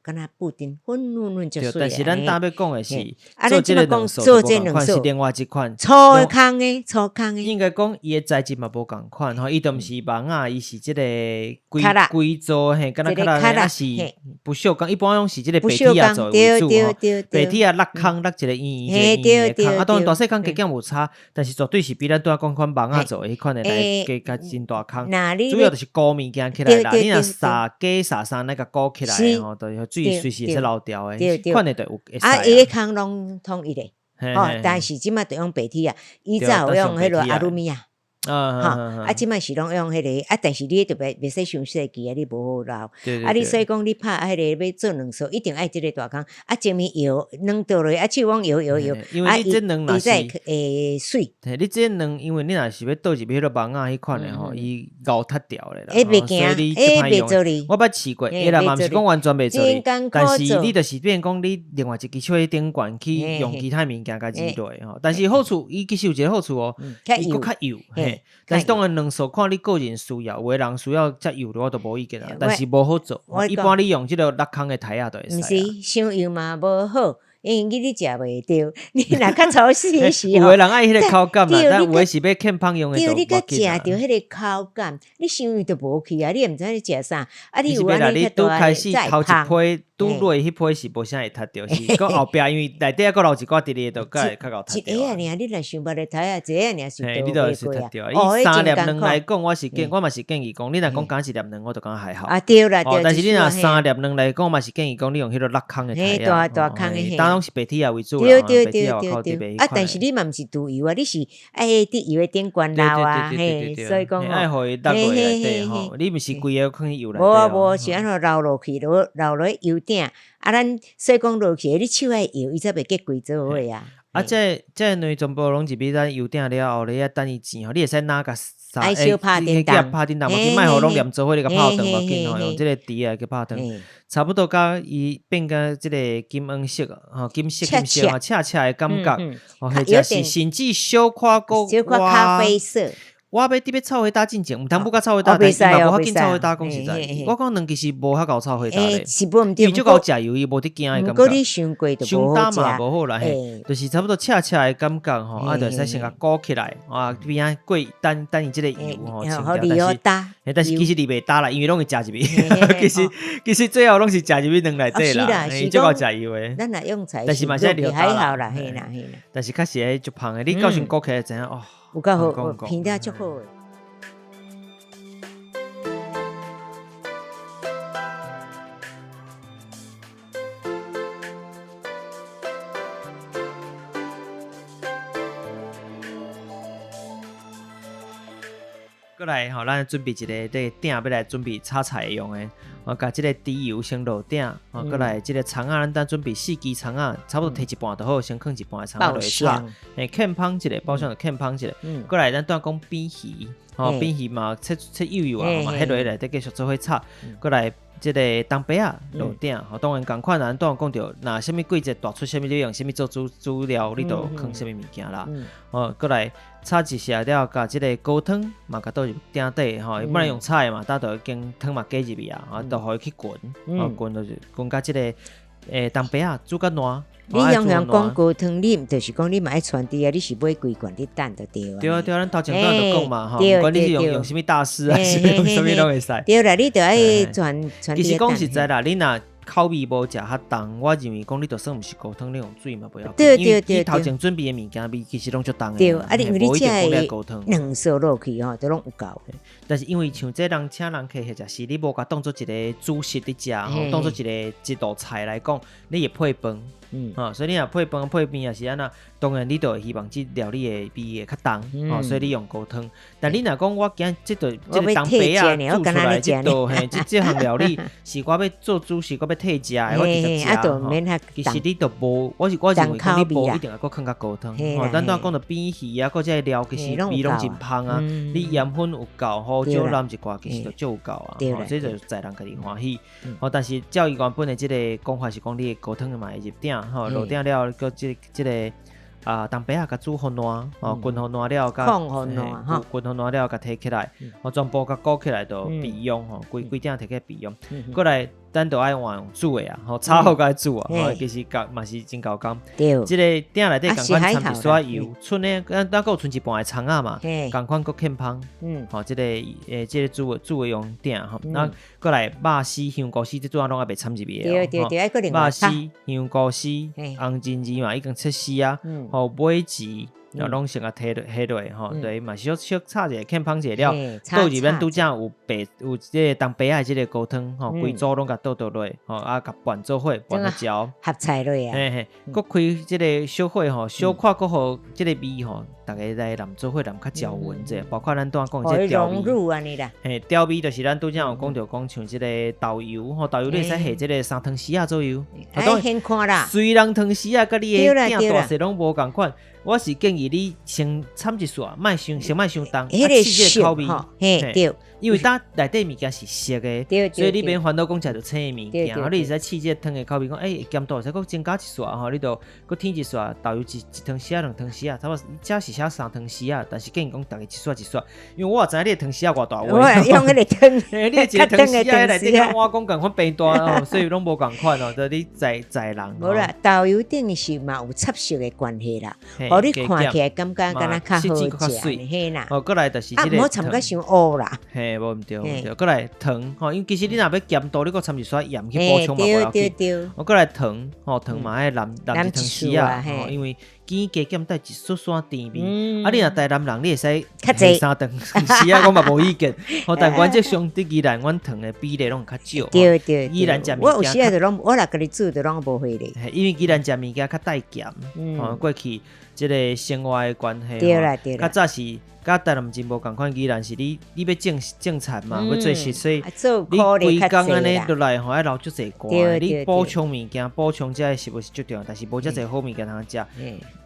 敢若布丁粉粉粉足媠。但是咱今欲講的是，啊，咱這擺講做這卵素，是另外一款粗空的，粗空的。應該講伊的材質嘛無仝款，吼，伊就毋是網仔，伊是這個規規做嘿，敢若較若抑是不鏽鋼，一般攏是這個白鐵仔做為主吼，白鐵仔六空六一個圓圓一個圓圓的空，啊，當然大細空加減有差，但是絕對是比咱拄仔講款網仔做的彼款的來加較真大空。主要就是裹物件起來啦，你若撒雞撒啥，來共裹起來吼，就是水隨時會使流掉的，彼款的就有會使。啊，伊个空攏統一的，吼，但是這擺就用白鐵仔，以前有用彼个阿魯米仔。吼，啊，這擺是攏用彼个，啊，但是你彼就袂使傷細支啊，你無好撈。啊，你所以講你拍彼个欲做卵素，一定愛這个大空。啊，前面搖卵倒落，啊，手罔搖搖搖，因為你這卵若是會媠。嘿，你這卵，因為你若是欲倒入去彼个網仔彼款的吼，伊𠢕脫掉咧啦，所以你足歹用。我捌試過，會啦嘛，毋是講完全袂做哩，但是你就是變講你另外一支手佇頂懸去用其他物件共煮落吼。但是好處，伊其實有一個好處哦，伊閣較幼。嘿，但是當然卵素看你個人需要，有的人需要遮幼的我都無意見啦。但是無好做，一般你用這個六空的台仔就會使。毋是，傷幼嘛無好，因為你食袂著，你若較粗細時有的人愛彼个口感啦，但有的是欲健胖用的。對，你較食著彼个口感，你傷幼就無去啊，你也毋知你食啥。啊，你有按呢較大的再芳。拄落彼批是無啥會脫著，是閣後壁因為內底猶閣留一寡佇咧，就閣會較𠢕脫著。一下爾，你若想捌的台仔，一下爾是嘿，你就會脫著。伊三粒卵來講，我是建，我嘛是建議講，你若講敢一粒卵，我就感覺還好。啊對啦，對。但是你若三粒卵來講，嘛是建議講你用彼個六空的台仔。大大空的。當攏是白鐵仔為主啦，對對對對對。啊，但是你嘛毋是櫥油啊，你是愛佇油的頂懸撈啊，嘿，所以講吼。愛予伊落落內底吼，你毋是規个放佇油內底。無啊無，是按怎撈落去，落撈落去油鼎。啊，咱所以講落去，你手愛搖，伊才袂結規做伙啊。啊，這這卵全部攏入去咱油鼎了後，你愛等伊煎吼，你會使拿共愛小拍叮當，拍叮當，無緊，莫予攏黏做伙，你共拍斷無緊吼，用這個匙仔去拍斷，差不多甲伊變甲這個金黃色吼，金色金色吼，赤赤的感覺，或者是甚至小可閣小可咖啡色。我欲佇欲臭火焦進前，毋通不佮臭火焦，但是嘛無法緊臭火焦。講實在，我講卵其實無遐𠢕臭火焦咧，伊足𠢕食油，伊無佇驚的感覺。毋過你傷過就無好食。傷焦嘛無好啦，嘿，就是差不多赤赤的感覺吼，啊，就會使先共裹起來，啊，邊仔過等等伊這個油吼清掉。但是，但是其實你袂焦啦，因為攏會食入去。其實其實最後攏是食入去卵內底啦，伊足𠢕食油的。咱若用菜，但是嘛是愛還好啦，嘿啦嘿啦。但是確實會足芳的，你到時裹起來知影哦。有夠好，品質足好的。過來吼，咱準備一个這個鼎欲來準備炒菜用的，哦，共這个豬油先落鼎，哦，過來這个蔥仔，咱等準備四支蔥仔，差不多摕一半就好，先囥一半的蔥仔落去炒，嘿，欠芳一个，爆香就欠芳一个，過來咱拄仔講扁魚，吼，扁魚嘛切切幼幼啊，嘛彼落內底繼續做伙炒，過來。這个東白仔落鼎，吼，當然仝款啦。咱拄仔講著，若啥物季節大出啥物，你用啥物做主主料，你就囥啥物物件啦。吼，過來炒一下了，共這个高湯嘛，共倒入鼎底吼，伊本來用炒的嘛，搭就已經湯嘛加入去啊，吼，就予伊去滾，吼，滾就是滾甲這个東白仔煮較爛。你常常講高湯，你毋就是講你嘛愛傳遞啊？你是買幾罐你等就對啊。對啊對啊，咱頭前段就講嘛吼，毋管你是用啥物大師啊，是用啥物攏會使。對啦，你著愛傳傳。其實講實在啦，你若口味無食較重，我認為講你就算毋是高湯，你用水嘛袂要緊。因為你頭前準備的物件味其實攏足重的。對，啊，你因為你食的兩素落去吼，都攏有夠。但是因為像這人請人客或者是你無共當做一个主食佇食吼，當做一个一道菜來講，你會配飯。所以你若配飯配麵也是按怎，當然你就會希望這料理的味會較重，吼，所以你用高湯。但你若講我今這道這个東白仔煮出來這道嘿，這這項料理是我欲做主食，我欲替食的，我直接食吼。其實你都無，我是我認為講你無一定愛閣囥較高湯。吼，咱拄仔講著扁魚啊，閣這个料其實味攏真芳啊。你鹽分有夠，胡椒淋一寡，其實就足有夠啊。吼，這就在人家己歡喜。吼，但是照伊原本的這个講法是講，你的高湯嘛會入鼎。吼，落鼎了，閣這這个啊，東白仔共煮予爛，吼，滾予爛了，共滾予爛了，共提起來，吼，全部共裹起來就備用，吼，規規鼎提起來備用。過來，咱就愛換用煮的啊，吼，炒好共煮啊，吼，其實共嘛是真夠工。對，這个鼎內底仝款摻一撮油，賰的，咱咱閣有賰一半的蔥仔嘛，仝款閣欠芳，吼，這个這个煮的煮的用鼎吼，那過來肉絲、香菇絲，這主要攏猶未摻入去的哦。肉絲、香菇絲、紅蟳仁嘛已經切絲啊，吼，尾鰭，攏先共提落下落吼，對，嘛小小炒一下，欠芳一下了，倒入咱拄才有白有這个東白仔的這个高湯吼，規組攏共倒倒落，吼，啊，共拌做伙，拌予焦，合菜落啊，嘿嘿，閣開這个小火吼，小可閣予這个味吼。逐家來淋做伙淋較焦勻者，包括咱拄仔講的這調味，嘿，調味就是咱拄才有講著講像這个豆油吼，豆油你會使下這个三湯匙仔左右。愛先看啦。雖然湯匙仔佮你的鼎大細攏無仝款，我是建議你先摻一撮，莫傷先莫傷重，啊試這个口味。嘿，對。因為當內底物件是熟的，所以你免煩惱講食著青的物件，你會使試這個湯的口味，講欸鹹度會使閣增加一撮吼，你就閣添一撮豆油一一湯匙仔兩湯匙仔，差不多這是寫三湯匙仔，但是建議講逐家一撮一撮，因為我也知影你的湯匙仔偌大碗，我用彼個湯，你的一個湯匙仔內底碗公仝款平大哦，所以攏無仝款哦，就你在在人。無啦，豆油等於是嘛有插色的關係啦，予你看起來感覺敢若較好食，嘿啦。哦，過來就是這個。啊，毋好摻甲傷烏啦。嘿，無毋對，毋對，過來糖吼，因為其實你若欲鹹度，你閣摻一撮鹽去補充嘛，無要緊。哦，過來糖吼，糖嘛愛淋淋一湯匙仔，吼，因為甜加減帶一撮撮甜味。啊，你若台南人，你會使較濟三湯匙仔，我嘛無意見。吼，但原則上佇宜蘭，阮糖的比例攏較少。對對。宜蘭食物件，我有時仔就攏，我若家己煮就攏無彼个。因為宜蘭食物件較帶鹹，吼，過去這个生活的關係，對啦對啦。較早是。佮台南真無仝款，宜蘭是你你欲種種田嘛，欲做食，所以你規工按呢落來吼，愛流足濟汗。你補充物件，補充這个食物是足重要，但是無遮濟好物件通食。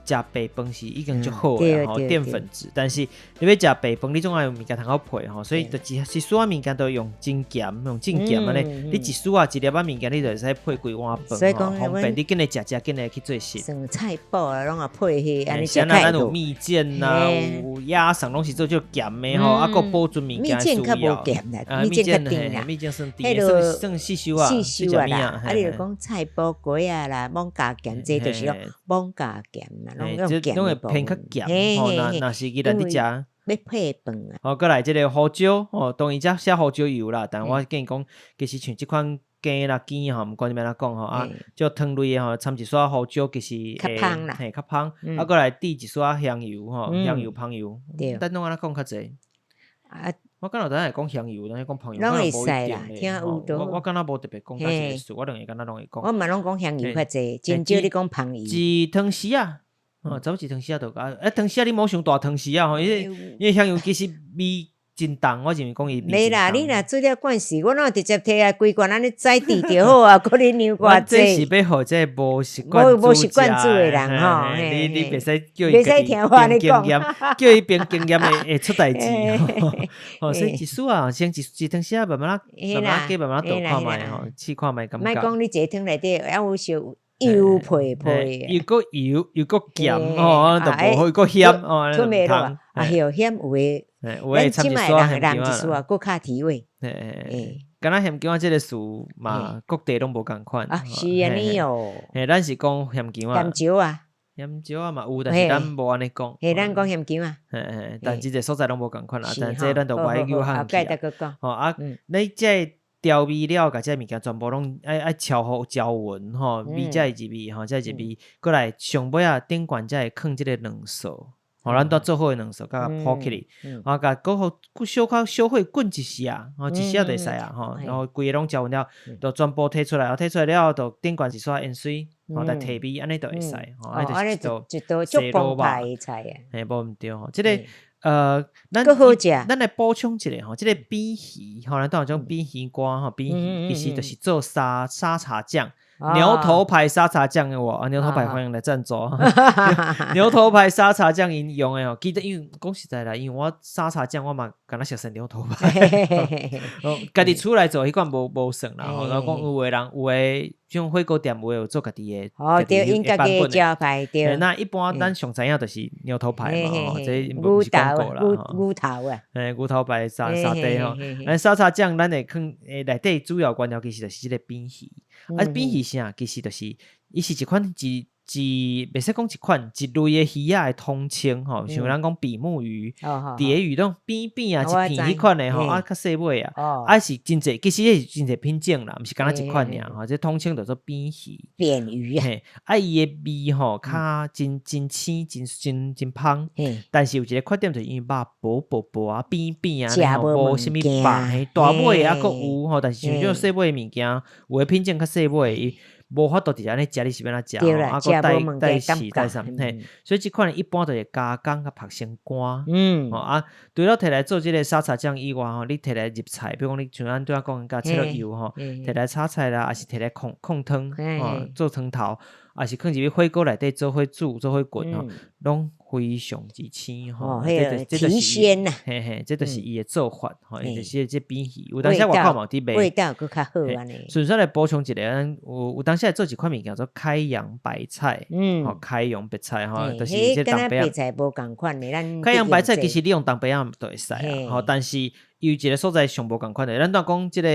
食白飯是已經足好的吼，澱粉質。但是你欲食白飯，你總愛有物件通好配吼，所以就一一絲仔物件都用真鹹，用真鹹按呢。你一絲仔一粒仔物件，你就會使配規碗飯吼，方便你緊來食食，緊來去做食。算菜脯啊，攏也配彼按呢食。像咱有蜜餞啊，有鴨腸，攏是做足鹹的吼，啊，閣保存物件需要。蜜餞較無鹹啦，蜜餞較甜啦。蜜餞算甜，算算吸收啊，吸收啊啦。啊，你就講菜脯粿仔啦，罔加鹹，這就是講罔加鹹啦，攏攏會偏較鹹吼。若若是宜蘭佇食，欲配飯啊。吼，閣來這个胡椒吼，當然這寫胡椒油啦，但我建議講，其實像這款。羹啦、羹吼，毋管你欲按怎講吼啊，這湯類的吼，摻一撮胡椒，其實較芳啦，嘿，較芳。啊，閣來滴一撮香油吼，香油、芳油，咱攏按怎講較濟？啊，我敢若知影會講香油，但是講芳油，攏會使啦，聽有我我敢若無特別講啥意思，我兩個敢若攏會講。我嘛攏講香油較濟，真少你講芳油。一湯匙仔，哦，差不多一湯匙仔就夠。欸，湯匙仔你莫傷大湯匙仔吼，因為因為香油其實味。真重，我認為講伊味袂啦，你若煮了慣勢，我哪有直接提來規罐按呢宰佇就好啊，閣你量偌阮這是濟。欲予這個無習慣無習慣煮的人吼，你你袂使叫伊袂使聽我按呢憑經驗，叫伊憑經驗會會出代誌。吼，所以一絲仔，先一一湯匙仔慢慢仔慢慢仔加，慢慢仔倒看覓吼，試看覓感覺。莫講你一個湯內底猶有小油皮皮，又閣油又閣鹹吼，就無好，又閣鹹哦，吞袂落啊，曉鹹有的。有的咱這擺人人一絲仔閣較提味。嘿，敢若鹹薑仔這個詞嘛，各地攏無仝款。啊，是按呢哦。嘿，咱是講鹹薑仔。鹹椒啊。鹹椒仔嘛有，但是咱無按呢講。嘿，咱講鹹薑仔。嘿嘿，但這個所在攏無仝款啦，但這咱就無愛有罕去啊。吼啊，你這調味料共這物件全部攏愛愛調好攪勻吼，味才會入去吼，才會入去。閣來上尾仔頂懸才會囥這個卵素。吼，咱拄做好的卵素，共佮鋪起來，啊，共閣予小可小火滾一時仔，吼，一時仔就會使啊，吼，然後規个攏攪勻了，就全部提出來，提出來了後，就頂懸一撮芫荽，吼，來提味，按呢就會使，吼，按呢就是一道西卤肉的菜啊，嘿，無毋對吼，這个咱咱來補充一下吼，這个扁魚，吼，咱當種扁魚乾吼，扁魚其實就是做沙沙茶醬。牛頭牌沙茶醬的哇，牛頭牌歡迎來贊助。牛頭牌沙茶醬𪜶用的哦，記得因為講實在啦，因為我沙茶醬我嘛敢若熟悉牛頭牌，家己厝內做彼款無無算啦。然後講有的人有的像火鍋店有的有做家己的，哦對，𪜶家己的招牌對。那一般咱上知影就是牛頭牌嘛，吼，這毋是廣告啦，牛頭啊，嘿，牛頭牌沙沙茶吼，咱沙茶醬咱會囥，內底主要原料其實就是這個扁魚。啊，扁魚啥？其實就是，伊是一款一一，袂使講一款一類的魚仔的統稱吼，像咱講比目魚、蝶魚，攏扁扁啊，一片彼款的吼，啊較細尾啊，啊是真濟，其實彼是真濟品種啦，毋是干焦一款爾吼，這統稱叫做扁魚。扁魚啊，嘿，啊伊的味吼較真真鮮，真真真芳，但是有一個缺點就是因為肉薄薄薄啊，扁扁啊，無啥物肉，嘿，大尾的猶閣有吼，但是像這種細尾的物件，有的品種較細尾，伊無法度直接按呢食，你是欲按怎食？啊，閣帶帶刺帶啥？嘿，所以這款一般都會加工共曝成乾。吼啊，除了提來做這个沙茶醬以外吼，你提來入菜，比如講你像咱拄仔講共切落油吼，提來炒菜啦，抑是提來焢焢湯，吼做湯頭，抑是囥入去火鍋內底做伙煮做伙滾吼，攏非常之鮮吼。這就是鮮吶，嘿嘿，這就是伊的做法吼，伊就是這扁魚。有當時外口嘛有佇賣，味道閣較好按呢。順紲來補充一下，咱有有當時會做一款物件叫做開陽白菜，吼開陽白菜吼，就是這東北白菜無仝款的，咱開陽白菜其實你用東北仔就會使啊，吼，但是有一個所在上無仝款的，咱拄仔講這個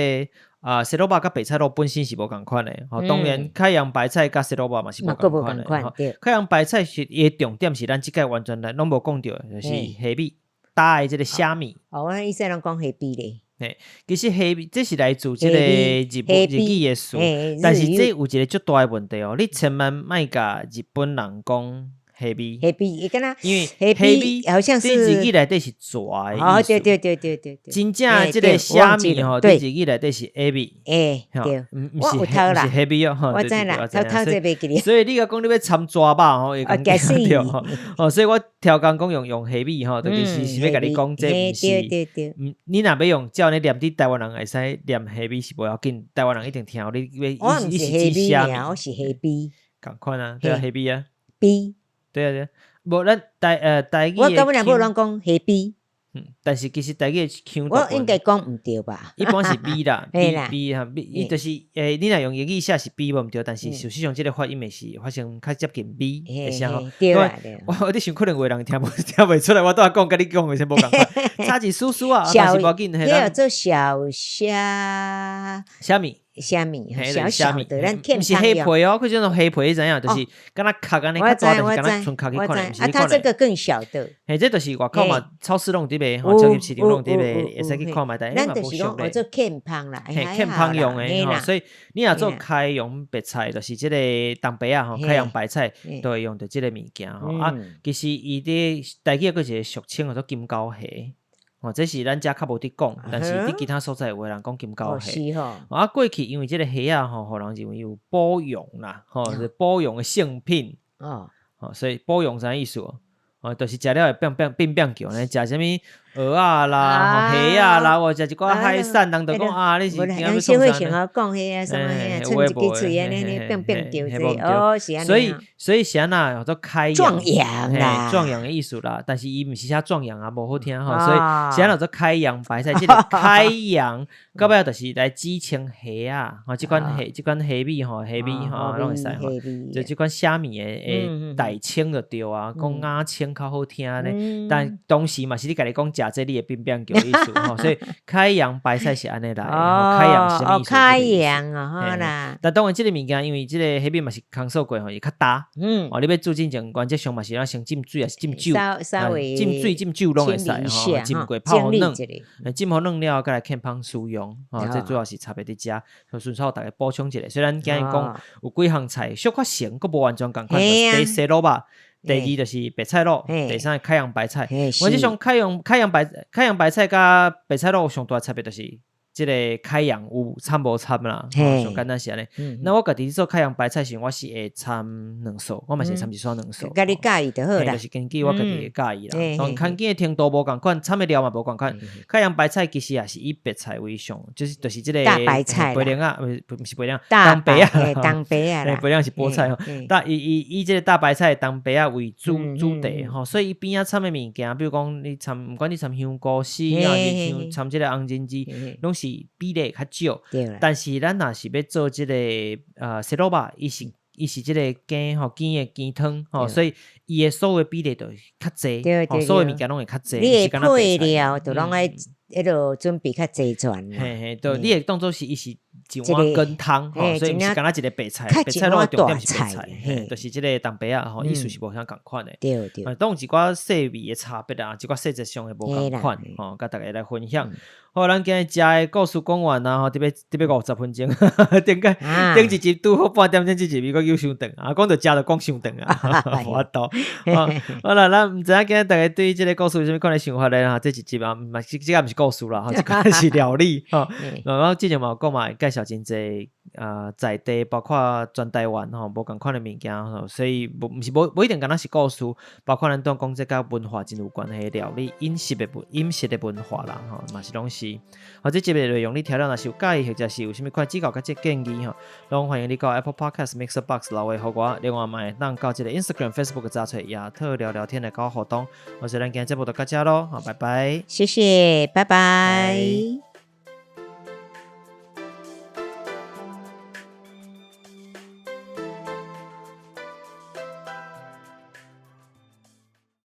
啊，西滷肉佮白菜滷本身是無仝款的，吼，當然開陽白菜佮西滷肉嘛是無仝款的，開陽白菜是伊的重點是咱這擺完全來攏無講著的，就是蝦米搭的這個蝦米。哦，我以前攏講蝦米咧。嘿，其實蝦米這是來自這個日本日語的詞，但是這有一個足大的問題哦，你千萬莫共日本人講。蝦米，蝦米，伊敢若因為蝦米好像是佇日語內底是蛇的意思。哦，對對對對對對。真正這個蝦米吼，佇日語內底是蝦米。欸，對，毋毋是毋是蝦米哦。我知啦，偷偷這袂記哩。所以你若講你欲摻蛇肉吼，會講對吼。哦，所以我超工講用用蝦米吼，就是是欲共你講這毋是。對對對。你若欲用照按呢念，佇台灣人會使念蝦米是無要緊，台灣人一定聽你欲。我毋是蝦米爾，我是蝦米。仝款啊，對啊，蝦米啊。米。對啊對啊，無咱台台語。我感覺若某攏講蝦米。嗯，但是其實台語的腔。我應該講毋對吧？一般是米啦，米米哈米，伊就是你若用英語寫是米無毋對，但是事實上這個發音會是發生較接近米的聲吼。對啊對。我我佇想可能有的人聽無聽袂出來，我拄仔講佮你講的先無仝款，差一絲絲啊，但是無要緊。彼叫做小蝦。蝦米。蝦米，小小的，咱毋是蝦皮哦，佢這種蝦皮你知影，就是敢若殼按呢較大，就是敢若賰殼彼款，毋是彼款。啊，它這個更小的。嘿，這就是外口嘛，超市攏有佇賣，吼，超級市場攏有佇賣，會使去看覓，但咱就是講學做劵芳啦，嘿，劵芳用的吼，所以你若做開陽白菜，就是這個東北仔吼，開陽白菜都會用著這個物件吼。啊，其實伊佇台語閣一個俗稱叫做金溝蝦。哦，這是咱遮較無佇講，但是佇其他所在有的人講金溝蝦。啊，過去因為這個蝦仔吼，予人認為有保養啦，吼，是保養的聖品。哦，所以保養啥意思？哦，就是食了會變變變變叫呢，食啥物蚵仔啦、蝦仔啦，或食一寡海產，人就講啊，你是驚欲創啥？社會上講彼個啥物彼個，賰一支喙按呢變變叫這哦，是按呢。所以是按怎叫做開壯陽啦，壯陽的意思啦。但是伊毋是寫壯陽啊，無好聽吼。所以是按怎做開陽白菜，這個開陽到尾就是來指稱蝦仔，吼，這款蝦，這款蝦米吼，蝦米吼，攏會使吼，就這款蝦米的代稱就對啊，講雅稱較好聽呢。但當時嘛是你家己講食這你會變變叫意思吼，所以開陽白菜是按呢來，開陽是啥物意思？開陽哦，好啦。但當然這個物件，因為這個蝦米嘛是空手過吼，會較焦。哦，你欲煮進前，原則上嘛是咱先浸水，抑是浸酒，浸水浸酒攏會使吼，浸過泡予軟，浸予軟了後，閣來劵香使用。吼，這主要是差別佇遮，順手逐家補充一下。雖然今日講有幾項菜小可成，閣無完全仝款。第一西滷肉，第二就是白菜滷，第三開陽白菜。原則上開陽白菜佮白菜滷上大差別就是，這個開陽有摻無摻啦，上簡單是按呢。那我家己做開陽白菜時，我是會摻卵素，我嘛是會摻一撮卵素。佮你佮意就好啦。就是根據我家己的佮意啦。當牽緊的程度無仝款，摻的料嘛無仝款。開陽白菜其實也是以白菜為上，就是這個大白菜。白蓮仔，毋是白蓮仔，東白仔。東白仔啦。白蓮是菠菜吼。但伊伊以這個大白菜東白仔為主題吼，所以伊邊仔摻的物件，比如講你摻，毋管你摻香菇絲，抑是摻這個紅蟳子，攏是比例較少。但是咱若是欲做這個西滷肉，伊是這個羹吼，羹的羹湯吼，所以伊的所有比例就較濟，所有物件攏會較濟。你的配料就攏愛彼落準備較齊全。嘿嘿，對，你會當做是伊是一碗羹湯吼，所以毋是干焦一個白菜，白菜滷的重點是白菜，就是這個東白仔吼，意思是無啥仝款的。對對。當有一寡細微的差別啊，一寡細節上的無仝款吼，佮大家來分享。好，咱今日食的故事講完啊，吼，特別特別50分鐘，頂個頂一集拄好半點鐘，這集閣又傷長啊，講著食就講傷長啊，無法度。好啦，咱毋知影今日大家對這個故事有啥物款的想法咧？哈，這一集啊，嘛這這個毋是故事啦，吼，這個是料理吼。然後之前嘛有講嘛，介紹真濟啊，在地包括全台灣吼，無仝款的物件吼，所以無毋是無無一定干焦是故事，包括咱當講這佮文化真有關係的料理、飲食的文化啦，吼，嘛是攏是。好，這集的內容你聽了若是有佮意，或者是有啥物款指教佮這建議吼，攏歡迎你到 Apple Podcast、Mixer Box 留言予我。另外嘛會當到這個 Instagram、Facebook 查揣亞特聊聊天來佮我互動。好，所以咱今日節目就到遮囉，好，拜拜。謝謝，拜拜。